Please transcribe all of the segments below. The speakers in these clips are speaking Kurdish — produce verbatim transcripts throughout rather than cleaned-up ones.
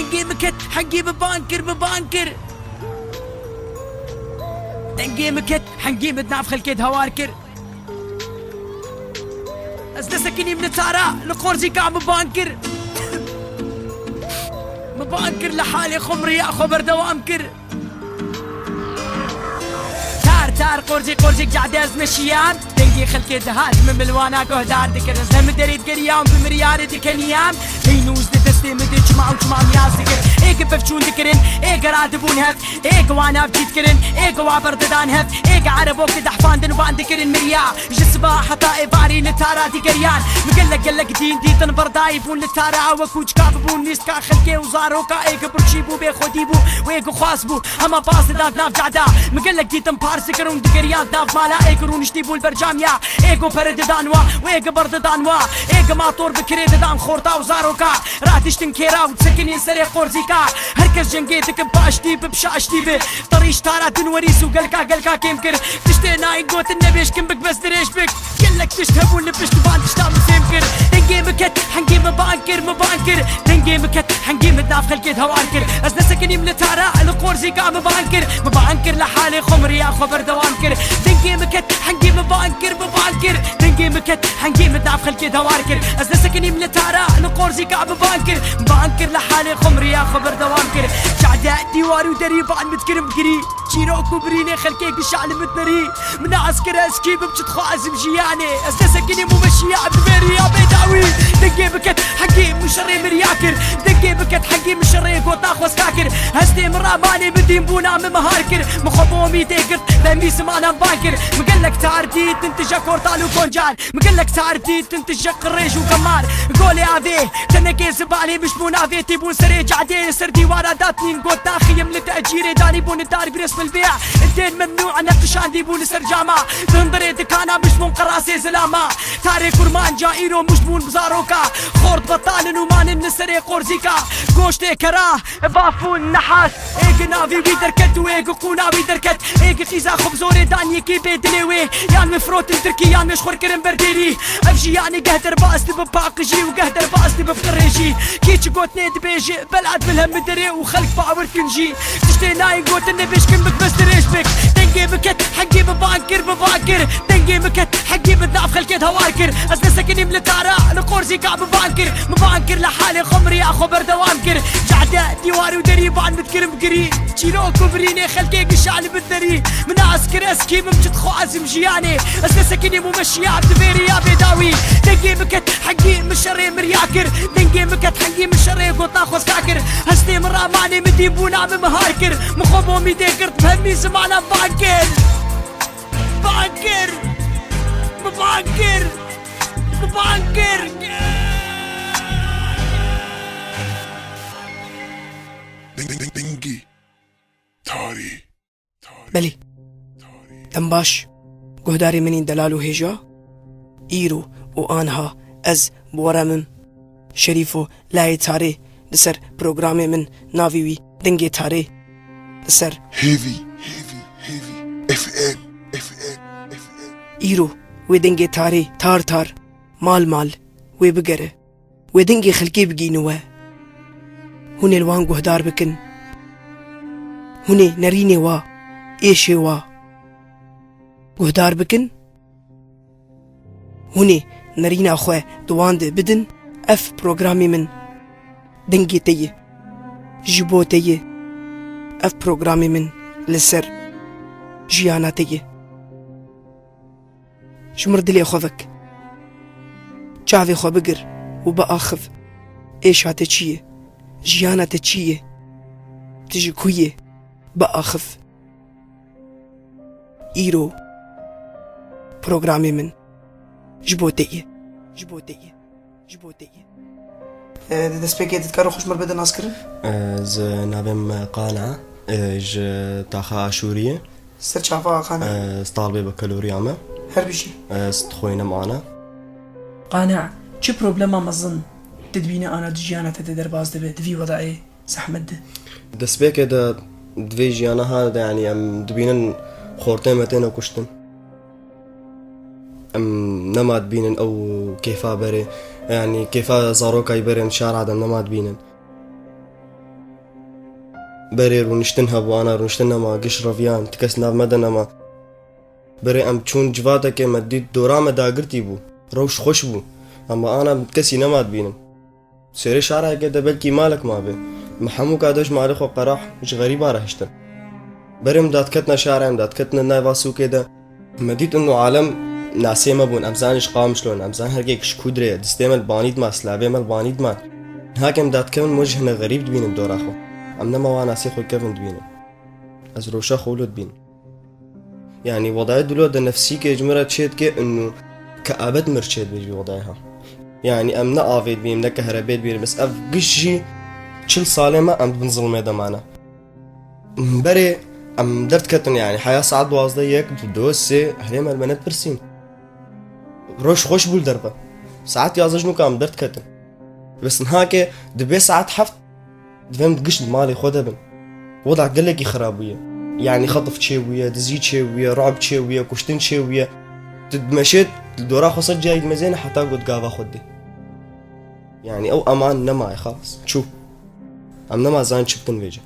Dengê min ket, hengê min bang kir, min bang kir. Dengê min ket, hengê min di nav xelkê de hawar kir. Ez nesekinîm li tara, li qorzîka min bang kir. Min bang kir, li halê xwe min riya xwe berdewam kir. Tar tar, qorzî qorzîk, cadê ez meşiyam. Dengê xelkê dihat, min milwana guhdar dikir. Ez hem derê digeriyam, bi miryarê dikeniyam. Peynûz di destê min de, çima û çima niyaz dikir. Ê ki pevçûn dikirin, ê ki radibûn hev, ê ki wan navcî dikirin, ê ki wa berdidan hev, ê ki erebok didehfandin û van dikirin miriya. Ji siba heta êvarî li tara digeriyan. Min gelek gelek dîn dîtin berdayî bûn li tara, wekû çika bibûn nîstka xelkê û zaroka. Ê ki birçî bû, bê xwedî bû, wê ki xwaz bû, hema baz didan nav cada. Min gelek dîtin pars dikirin digeriyan nav mala. Ê ki rûniştî bûn bercam ya. Ê ku pere didan wa, wê ki ber didan wa. Ê ki mator bi kirê didan xorta û zaroka. Radiştin kêra û disekinîn serê qorzîka. Her kes cengê dikin paştî bi pişaştî bi. Terîş tara din werîs û gelka gelka kêm kir. Tiştê nayên gotin nebêjkin bik bes dirêj bik. Gelek tişt hebûn li pişt van tiştan min fêm kir. Dengê min ket, hengê min bang kir, min bang kir. Dengê min ket, hengê min nav xelkê de hawar kir. Ez nesekinîm li tara, li qorzîka min bang kir. Min bang kir li halê xwe min riya xwe berdewam kir. Dengê min ket, hengê min bang kir, min bang kir. Dengê min ket, hengê min nav xelkê de hawar kir. Ez nesekinîm li tara, li qorzîka min bang kir. Min bang kir li halê xwe min riya xwe berdewam kir. Cade dîwar û derî van min dikirim girî. Çîrok û birînê xelkê gişa li min derî. Min nas kir ez kî bim, çi dixwazim jiyanê. Ez nesekinîm û meşiya bi vê riya bêdawî. Dengê biket hengî min şerê min riya kir. Dengê biket hengî min şerê gota xwezka kir. Hestê min ramanê min dîn bûna min mihar kir. Min xwe bi omîdê girt, demî zimanan van kir. Min gelek tar dîtin tije kortal û koncan. Min gelek tar dîtin tije qirêj û gemar. Golê avê, tenekê zibalê min ji bo navê tî bûn serê cadê ser dîwara datnîn. Got daxiyim li tecîrê danî bûn dar birêz milvêya. Dên memnû neqişandî bû li ser cama. Di hundirê dikana min ji bûn qirasê zilama. Tarê kurmanca îro min ji bûn bi zaroka. Xort betalin û manin li serê qorzîka. Goştê kera, bafûn nehas. Ê gi navî wî derket û ê gi qûna wî derket. Ê gi qîza xwe bi zorê dan yekê bê dilê wê. Yan wê firotin tirkî, yan wê ji xwe kirin berdêrî. Ev jiyanê geh derbas dibe paqijî û geh derbas dibe bi qirêjî. Kî çi gotinê dibêje, bela dibe li hemî derê û xelk bawer dikin jî. Tiştê nayên gotin nebêjkin bik bes dirêj bik. Dengê min ket, hengê min bang kir, min bang kir. Dengê min ket, hengê min di nav xelkê de hawar kir. Ez nesekinîm li tara, li qorzîka min bang kir. Min bang kir li halê xwe min riya xwe berdewam kir. Cade, dîwar û derî van min dikirim girî. Çîrok û birînê xelkê gişa li min derî. Min nas kir ez kî bim, çi dixwazim jiyanê. Ez nesekinîm û meşiyam di vê riya bêdawî. Dengê min ket, hengî min şerê min riya kir. Dengê min ket, hengî min şerê gota xwezka kir. Hestê min ramanê min dîn bûna min mihar kir. Min xwe bi omîdê girt, bi hemî zimanan bang kir. Bang kir. Min bang kir. Min bang kir. Dengê tarî. Belê. Dem baş, guhdarê min ên delal û hêja. Îro û aniha ez bi we re me, Şerîfo Layê Tarê, li ser programê min, navê wî Dengê Tarê, li ser Hêvî, Hêvî, Hêvî, F M, F M, F M. Îro wê dengê tarê tar tar, mal mal wê bigere. Wê dengê xelkê bigihîne we. Hûn ê li wan guhdar bikin. Hûn ê nerînê wa, êşê wa guhdar bikin. Hûn ê nerîna xwe di wan de bidin. Ev programê min, dengê te ye. Ji bo te ye. Ev programê min li ser jiyana te ye. Ji mir dilê xwe vek. Çavê xwe bigir û biaxiv. Êşa te çi ye? Jiyana te çi ye? Tu ji ku yî? Biaxiv. Îro programê min ji bo te ye. Ji bo te ye. Ji bo te ye. E, di destpêkê de dikare xwe ji mir bide naskirin? E, ez navê min Qana, e, ji taxa Aşûriyê. Ser çava Qana? E, ez talibê bakaloriya me. Her bijî. E, ez dixwînim ana. Qana, çi problema mezin tu dibîne ana di jiyana te de derbas dibe, di vî wedayê zehmet de? Destpêkê de di vê jiyana ha de, yanî em dibînin xortê me têne kuştin. Em nema dibînin ew kêfa berê, yanî kêfa zarokayî berê em şara de nema dibînin. Berê rûniştin hebû, ana rûniştin nema, giş reviyan, ti kes nav me de nema. Berê em çûn civateke me dît dora me dagirtî bû. Rewş xweş bû. Ama ana kesî nema dibînim. Sêrê şarayeke de belkî malek mabe. Me hemû ka de ji malê xwe qerah ji xerîba re hiştin. Berê em dadketina şara, em dadketina nava sûkê de. Me dît inu alem nasê me bûn, em zan ji Qamişlo ne, em zan her kek ji ku dirê ye, distê me li banî dima, silavê me li banî dima. Niha ke em dadkevin, me ji hine xerîb dibînin dora xwe. Em nema wa nasê xwe kevin dibînin. Ez roşa xwe wilo dibînim. Yanî wedayê dilo de nefsîkê ji min re çê dike inu keabet mir çê dibe ji vî wedayê ha. Yanî em ne avê dibînim, ne kehrebê dibînim. Bes ev giş jî çil salê me em bin zilmê de mane. Berê em derdiketin, yanî heya saet duwazdeh, yek, du, sê, herê me li me nepirsîn. Roj xweş bû li derve. Saet yazdeh ji nûka em derdiketin. Bes niha ke dibê saet heft, divê em giş di malê xwe de bin. Weda gelekî xirab bûye. Yanî xetf çê bûye, dizî çê bûye, ru'b çê bûye, kuştin çê bûye. Tu dimeşê, li dora xwe sed cayî dimezêne heta ku di gava xwe didê. Yanî ew eman nemaye xalas. Çû. Em nema zanin çi bikin vêce.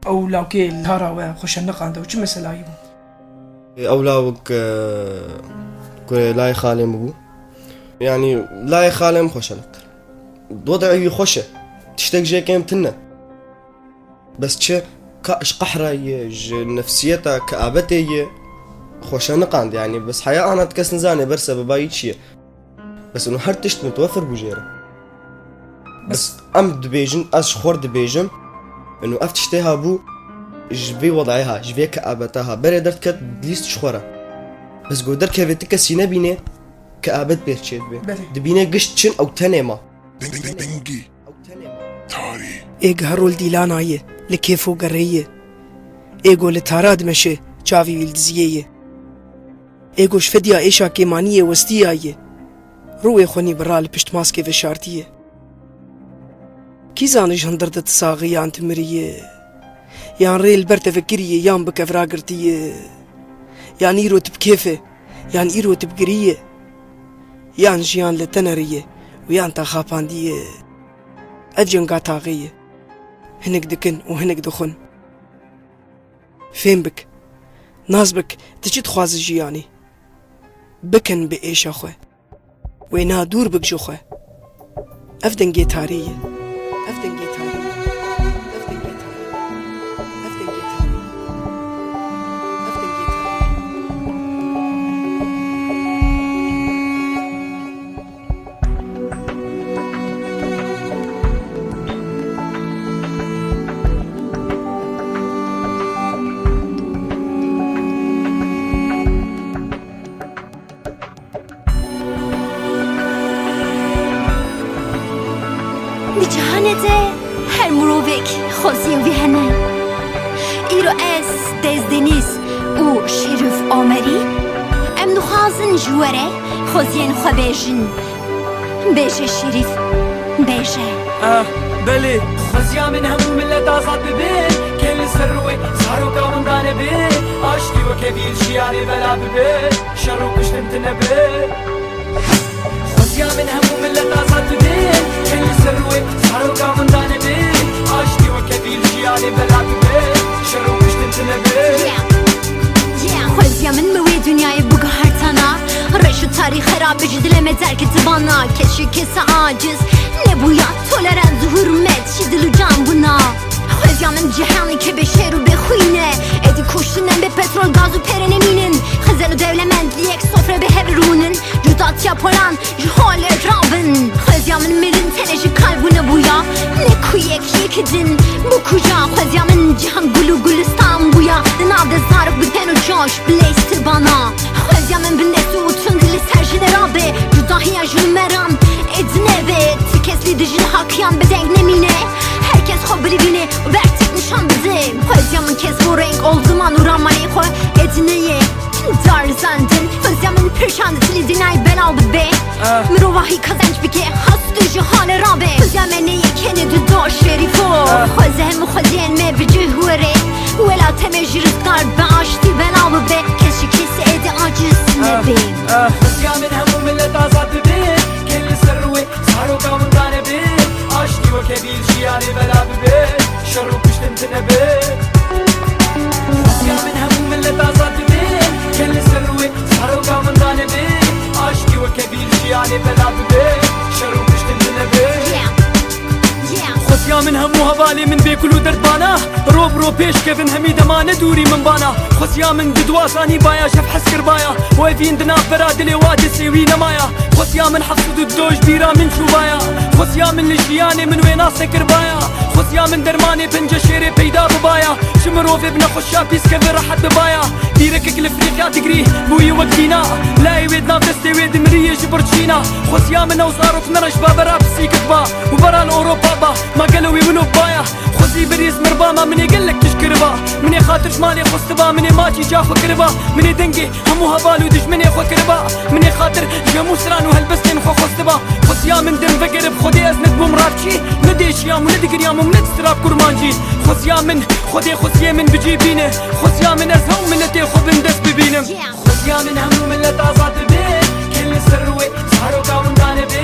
Ew lawkê li tara we xweşe neqande û çi meselayî bû? Ew lawik, e, ku layê xalê min bû. Yanî layê xalê min xweşe neqir. Weda wî xweş e. Tiştek jê kêm tune. Bes çi ka ji qehra ye, ji nefsiyeta keabetê ye, xweşe niqand, yanî bes heya ana ti kes nizane ber sebeba yî çi ye. Bes inu her tişt mutwefir bû jê re. Bes em dibêjin, ez ji xwe re dibêjim, inu ev tiştê ha bû, ji vê wedayê ha, ji vê keabeta ha, berê derdiket lîst ji xwe re. Bes ku derkeve ti kesî nebîne, keabet pêr çê dibe. Belê. Dibîne gişt çin ew tenê ma. Dengî. Tarî. Ê guherol dîlana ye, li kêf û gerê ye. Ê go li tara dimeşe, çavî wî li diziyê ye. Ê go ji fediya êşa kêmaniyê westiya ye. Rûyê xwenî bi ra li pişt maskê veşartiye. Kî zane ji hundir de ti saxî yan ti mirî ye? Yan rê li ber te vekirî ye, yan bi kevra girtî ye? Yan îro tu bi kêf e, yan îro tu bi girî ye? Yan jiyan li te nerî ye û yan te xapandî ye? Ev cenga taxê ye. Hinek dikin û hinek dixwin. Fêm bik. Nas bik, tu çi dixwaze jiyanê? Bikin bi êşa xwe. Wêna dûr bik ji xwe. Ev dengê tarê ye. Ev dengê tarê ye. Ev dengê tarê ye. Ev dengê tarê ye. Ev dengê tarê ye. Di cihanê de her mirovek xweziyên wî hene. Îro ez, Dezdenîz û Şerîf Omerî, em dixwazin ji we re xweziyên xwe bêjin. Bêje Şerîf, bêje. Ah, belê. Xweziya min hemû millet azad bibe, kê li ser rûyê zaroka winda nebe, aştî weke vî li jiyanê bela bibe, şer û kuştin tune be. Xweziya min hemû millet azad bibe, kê li ser rûyê zaroka winda nebe, aştî weke vî li jiyanê bela bibe, şer û kuştin tune be. Yeah. Yeah. Xweziya min me wê dinyayê biguhertana. Reş û tarî xerab ji dilê me derketibana. Keşke kesa aciz nebûya. Tolerans û hurmet ji dil û can bûna. Xweziya min cîhanê ke bê şer û bê xwîn e. Êdî kuştin em bê petrol, gaz û pere nemînin. Xezel û dewlemend li yek sofre bi hev re rûnin. Cudatiya polan ji holê rabin. Xweziya min mirin tenê ji kal bû nebûya. Ne ku yek yek din bû kuja. Xweziya min cihan gul û gulistan bûya. Di nav de zarok bi pen û coş bi lêstir bana. Xweziya min bi nes û tund li ser jin rabe. Cudahiya ji me ran êdî nebe. Ti kes li dijî hakiyan bi deng nemîne. Her kes xwe bilivîne û bertik nîşan bide. Xweziya min kes bo reng ol ziman û ramayê xwe êdî neye. Dar zandin, xweziya min pir şan dilî dinay belav bibe. Ah. Mirovahî kazanç bike, hastî ji halê rabe. Xweziya me ne yekene du do şerîfo. Ah. Xweze hemû xweziyên me bi cih were. Welatê me ji rizgar bi aştî belav bibe. Kes ji kesê êdî aciz, ah, nebe. Ah. Xweziya min hemû millet azad bibe. Kê li ser rûyê zaroka winda nebe. Aştî weke vî li jiyanê bela bibe. Şer û kuştin tune Ya min hemû hevalê min bê kul û derdbana, ro bi ro pêş kevin hemî dema ne dûrî min bana. Xwestiya min di dua zanî baya, jev hez kir baya. Û evîn di nav bera dilê wa destê wî nemaya. Xwestiya min heft sed û du ji bîra min çûbaya. Xwestiya min li jiyanê min wê nas nekir baya. Xwestiya min dermanê pence şêrê peyda bibaya. Ji mirovê bi nexweşiya pîs keve rehet bibaya. Dîrekek li Frîqya digrî bûyî wek dîna. Layê wê di nav destê wê dimirî yê ji birçîna. Xwestiya min ew zarok nere ji babera pisî kitiba û bera li Ewropa ba. Ma gelo wî wilo baya. Xwezî birîz mirbama, minê gelek tişt kiriba. Minê xatir ji malê xwestiba, minê maçî ca xwe kiriba. Minê dengê hemû heval û dijminê xwe kiriba. Minê xatir ji hemû siran û helbestên xwe xwestiba. Xwestiya min dem vegerib Xwedê ez nedibûm rapçî. Ne dêşiyam û ne digiriyam û ne distrab kurmancî. Xwestiya min Xwedê xwestiyê min bi cî bîne. Xwestiya min ez hew miletê xwe bin dest bibînim. Xwestiya min hemû milet azad bibe. Kên li ser rûyê zaroka winda nebe.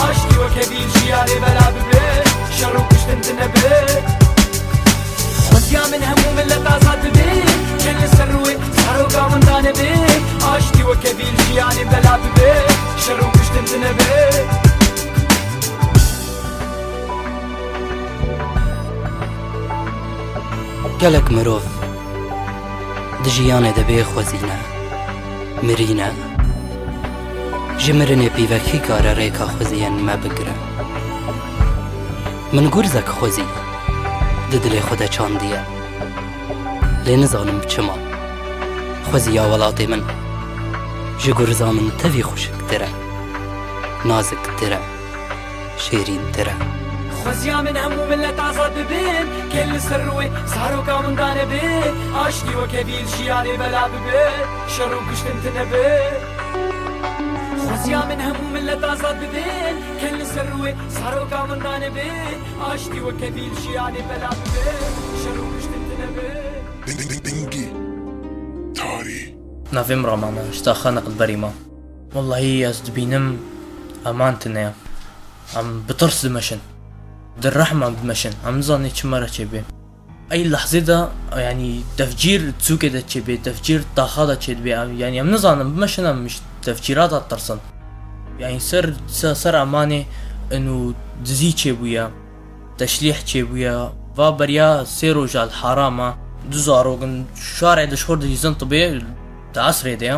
Aştî weke vî li jiyanê bela bibe. Şer û kuştin tune be. Xwestiya min hemû milet azad bibe. Kên li ser rûyê zaroka winda nebe. Aştî weke vî li jiyanê bela bibe. Şer û kuştin tune be. Gelek mirov di jiyanê de bê xwezî ne, mirî ne. Ji mirinê pîvekî kare rêka xweziyên me bigire. Min gurzek xwezî di dilê xwe de çandiye. Lê nizanim çima. Xweziya welatê min ji gurza min tevî xweşiktir e, naziktir e, şêrîntir e. Xweziya min hemû milet azad bibin, kên li ser rûyê zaroka winda nebe. Aştî weke vî li jiyanê bela bibe, şer û kuştin tune be. Xweziya min hemû milet azad bibin, kên li ser rûyê zaroka winda nebe. Aştî weke vî li jiyanê bela bibe, şer û kuştin tune be. Deng-, deng-, dengî tarî. Navê min Raman e, ji taxa Neqilberî me. Wellahî ez dibînim eman tune ye. Em bi tirs dimeşin. Di rehma dimeşin. Em nizanin çi me re çêbê. Ey lehzê de, yanî tefcîr sûkê de çêbê, tefcîr taxa de çêdibê. Em, yanî em nizanin, bimeşin em ji tefcîrata ditirsin. Yanî ser, ser, ser emanê û dizî çêbûye, teşlîh çêbûye. Va beriya sê roja li Hara me, du zarok in, şarê de ji xwe dihîzin tibê, di esrê de ye.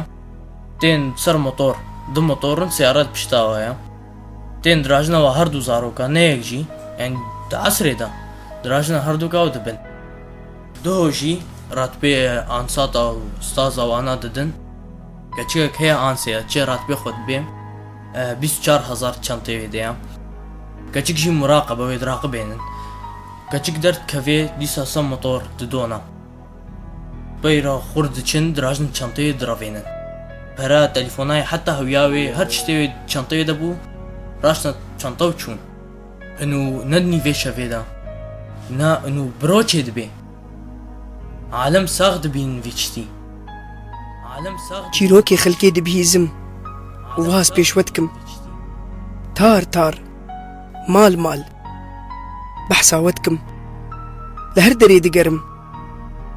Tên ser motor, du motor in, seyare di pişta we ye. Tên dirajina we her du zaroka, ne yek jî, yanî di esrê de dirajina her duka we dibin. Duho jî ratibê ansata û staza wana didin. Keçikek heye ansê ye, çê ratibê xwe dibê, e, bîst û çar hezar çentê wê de ye. Keçik jî muraqebe wê diraqibênin. Keçik derdikevê dîsa ser motor didona. Peyra xurt diçin, dirajin çenteyê direvênin. Pere, telefonayê, heta hewiya wê, her çiştê wê çenteyê de bû, raştin çente û çûn. Ino ne di nîvê şevê de, ne ino biro çê dibê. Alem sax dibînin vî çitî. Alem sax dibînin. Çîrokê xelkê dibihîzim û wiha ez pêşwe dikim. Tar tar, mal mal, behsa we dikim. Li her derê digerim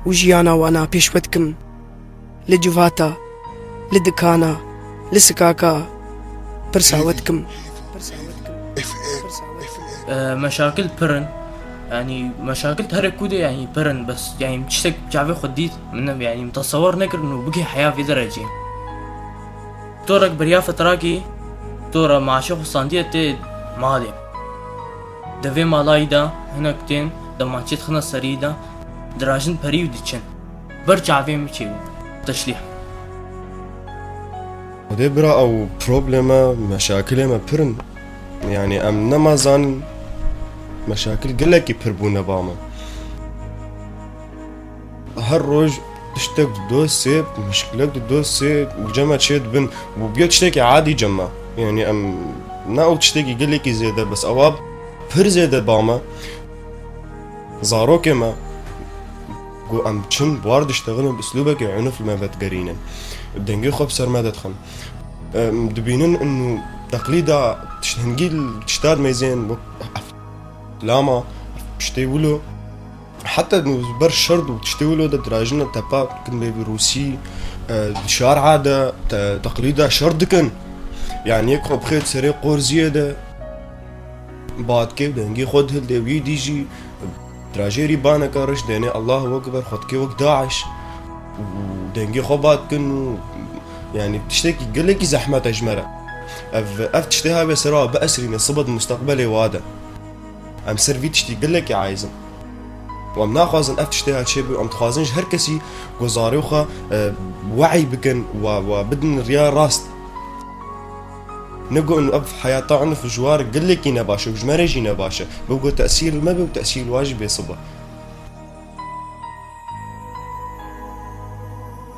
û jiyana wana pêşwe dikim. Li civata, li dikana, li sikaka pirsa we dikim. E, meşakil pir in. Yanî meşakil di herê ku de yanî pir in, bes yanî tiştek çavê xwe dît, min yanî min tesewir nekir û bigihê heya vê derecê. Torek beriya fetrakî, tora maaşê xwe standiye tê malê. Di vê malayî de hinek tên, dema çê dixine serî de, dirajin perî û diçin. Ber çavê min çêbû. Teşlîh. Xwedê bira ew probleme, meşakilê me pir in. Yanî em nema zanin, meşakil gelekî pir bûne ba me. Her roj tiştek dido sê, mişkilek dido sê, cem me çê dibin. Bû biyo tiştekî adî cem me. Yanî em ne ew tiştekî gelekî zêde, bes ewa pir zêde ba me. Zarokê me ku em çin war diştexilin, bi uslûbekê unuf li me vedigerînin. Dengê xwe bi ser me de dixin. Em dibînin û teqlîda tişt-, hingî tişta dimeyzên wek lama, piştê wilo. Heta nû ber şerd û tiştê wilo de dirajine tepa dikin bê bi rûsî, e, di şar'a de te-, teqlîda şer dikin. Yanî yek xwe bixêt serê qorziyê de. Badkê û dengê xwe dihildê û yê dî jî trajêrî baneka reş dênê, Allahu Ekber, xwe dikê wek DAIŞ û dengê xwe bad dikin û, yanî, tiştekî gelekî zehmet e ji me re. Ev, ev tiştê ha wê sera biesrîne, sibe di musteqbelê wa de. Em ser vî tiştî gelekî aciz in. Û em naxwazin ev tiştê ha çêbe, em dixwazin ji her kesî ku zarê xwe, e, we'y bikin, wa, wa bidin riya rast. Ne ku ev heyata unf ji war gelekî ne baş e û ji me re jî ne baş e. Bi ku tesîr li me be û tesîr li wa jî bê sibe.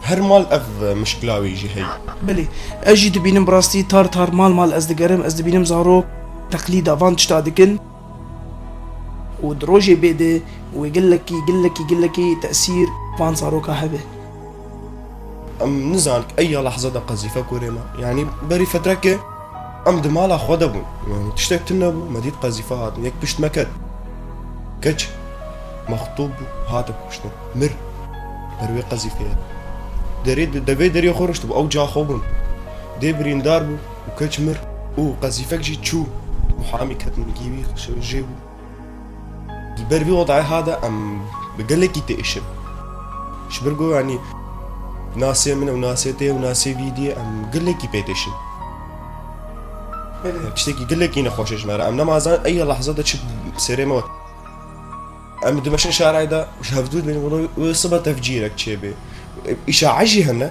Her mal ev mişkila wê jî heye. Belê, ez jî dibînim bi rastî tar tar mal mal ez digerim, ez dibînim zarok teqlîda van tişta dikin. Û di rojê bê de wê gelekî, gelekî, gelekî tesîr van zaroka hebe. Em nizanik eya lehze de qezîfe kurê me. Yanî berî fetrekê em di mala xwe de bûn. Yanî tiştek tune bû, me dît qezîfe hatin. Yek pişt me ket. Keç mextûb bû, hate kuştin. Mir. Ber wê qezîfeyê. Derê, devê derê xwe riştibû, ew ca xwe bûn. Dê birîndar bû û keç mir. Û qezîfek jî çû. Muhamî ketin gî wî, jê bû. Di ber vî wedayê ha de em bi gelekî têşin. Ji ber ku, yanî, nasê min û nasê te û nasê vî diyê em gelekî pê têşin. Belê. Tiştekî gelekî nexweş e ji me re. Em nema zanin eya lehze de çi serê me we. Em dimeşin şarê de ji hevdû dibêjin, wela wê sibe tefcîrek çêbe. Îşae jî hene,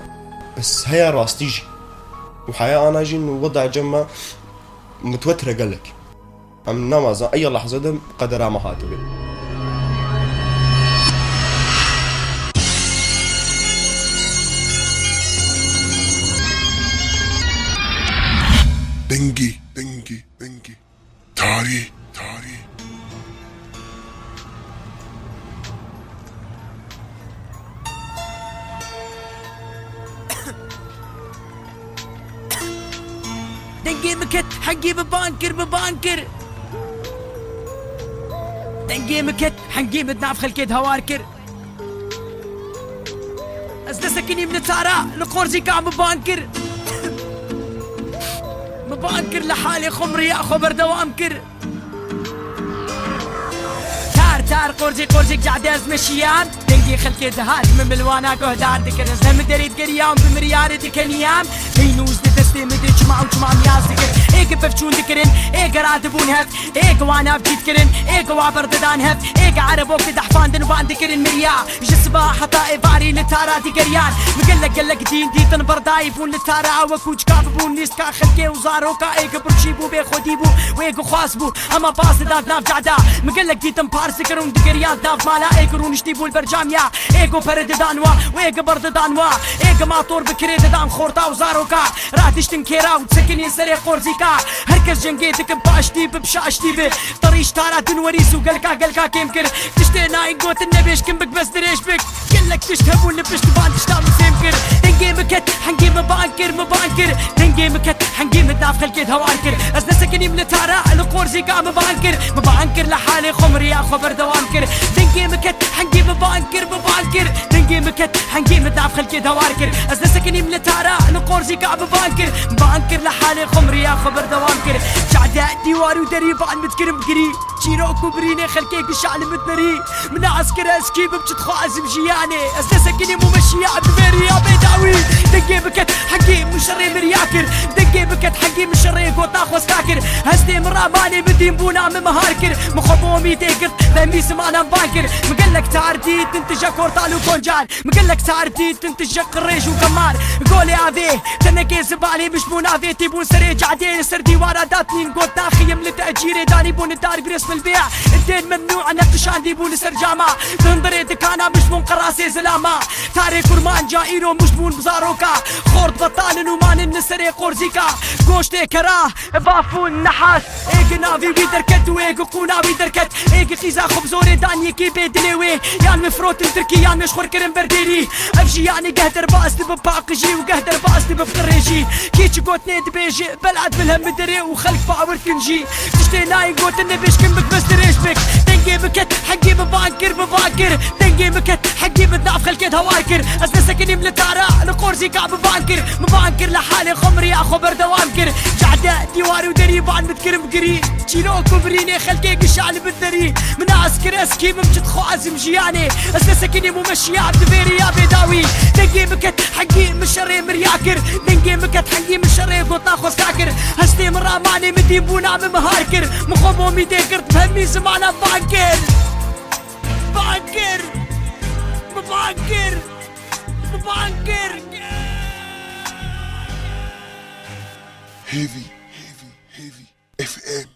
bes heya rastî jî. Û heya ana jî weda cem me mutwetir e gelek. Em namazan eya lehze de qedera me hatibe. Dengê, dengê, dengê. Tarî, tarî. Dengê min ket, hengê min bang kir, min bang kir. Dengê min ket, hengê min di nav xelkê de hawar kir. Ez nesekinîm li tara, li qorzîka min bang kir. Min bang kir, li halê xwe min riya xwe berdewam kir. Tar tar, qorzî qorzîk cadê ez meşiyam. Dengê xelkê dihat, min milwana guhdar dikir. Ez hem derê digeriyam, bi miryarê dikeniyam. Peynûz di destê min de çima û çima miyaz dikir. Ê ki pevçûn dikirin, ê ki radibûn hev, ê ki wan hev cî dikirin, ê ki wa berdidan hev, ê ki erebo ki dehfandin wan dikirin mirya. Ji siba heta êvarî li tara digeriyan. Min gelek gelek dîn dîtin berdayî bûn li tara, wekû çika bibûn nîstka xelkê û zaroka. Ê ki birçî bû, bê xwedî bû, wê ki xwaz bû, hema baz didan nav cada. Min gelek dîtin pars dikir û digeriyan nav mala. Ê ki rûniştî bû li ber camiya, ê ki pere didan wa, wê ki ber didan wa. Ê ki mator bi kirê didan xorta û zaroka. Radiştin kêra û disekinî serê qorzîka. Her kes cengê dikin paştî bi, bi şaştî bi. Terî ji tara din werîs û gelka gelka kêm kir. Tiştê nayên gotin nebêj, kim bik bes dirêj bik. Gelek tişt hebûn li pişt van tişta min fêm kir. Dengê min ket, hengê min bang kir, min bang kir. Dengê min ket, hengê min nav xelkê de hawar kir. Ez nesekinîm li tara, li qorzîka min bang kir. Min bang kir, li halê xwe min riya xwe berdewam kir. Dengê min ket, hengê min bang kir, min bang kir. Dengê min ket, hengê min nav xelkê de hawar kir. Ez nesekinîm li tara, li qorzîka min bang kir. Min bang kir, li halê xwe min riya xwe berdewam kir. Cade dîwar û derî van min dikirim girî. Çîrok û birînê xelkê gişa li min derî. Min nas kir ez kî bim, çi dixwazim jiyanê. Ez nesekinîm û meşiya bi vê riya bêdawî. Dengê min ket, hengê min şerê mirya kir. Dengê min ket, hengê min şerê gota xwesta kir. Hestê min ramanê min dînbûna min mihar kir. Min xwe bi omîdê girt, demî zimanan van kir. Min gelek tar dîtin tije kortal û koncan. Min gelek tar dîtin tije qirêj û gemar. Golê avê, tenekê zibalê min ji bo navê tî bûn serê cadê, li ser dîwara datnîn got naxiyim li tecîrê danî bûn li dar gres milbêya. Dên memnû neqişandî bû li ser cama. Di hundirê dikana min ji bûn qerasê zilama. Tarê kurmanca îro min ji bûn bi zaroka. Xort betalin û manin li serê qorzîka. Goştê kera. Bafûn nehas, ê ki navî wî derket û ê ki qûna wî derket, ê ki qîza xwe bi zorê dan yekî bê dilê wê, yan wê firotin tirkî, yan wê ji xwe kirin berdêrî. Ev jiyanê geh derbas dibe paqijî û geh derbas dibe qirêjî. Kî çi gotinê dibêje, bela dibe li hemî derê û xelk bawer dikin jî. Tiştê nayê gotin nebêj, kim bik bes dirêj bik. Dengê min ket, hengê min bang kir, min bang kir. Dengê min ket, Hengî min nav xelkê hewar kir. Ez nesekinîm li tara, li qorzîka min van kir. Min van kir li halê xwe min riya xwe berdewam kir. Cade dîwar û derî van min dikirim girî. Çîrok û birînê xelkê gişa li bin derî. Min nas kir ez kî min çi dixwazim jiyanê. Ez nesekinîm û meşiyam di vê riya bêdawî. Dengê min ket hengî min şerê min riya kir. Dengê min ket hengî min şerê gotina xwezka kir. Hestê min ramanê min dînbûna min mihar kir. Min xwe momî tê kir, bi hemî zimana van kir. Van kir! Min van kir! Min van kir! Heavy, heavy, heavy. F M.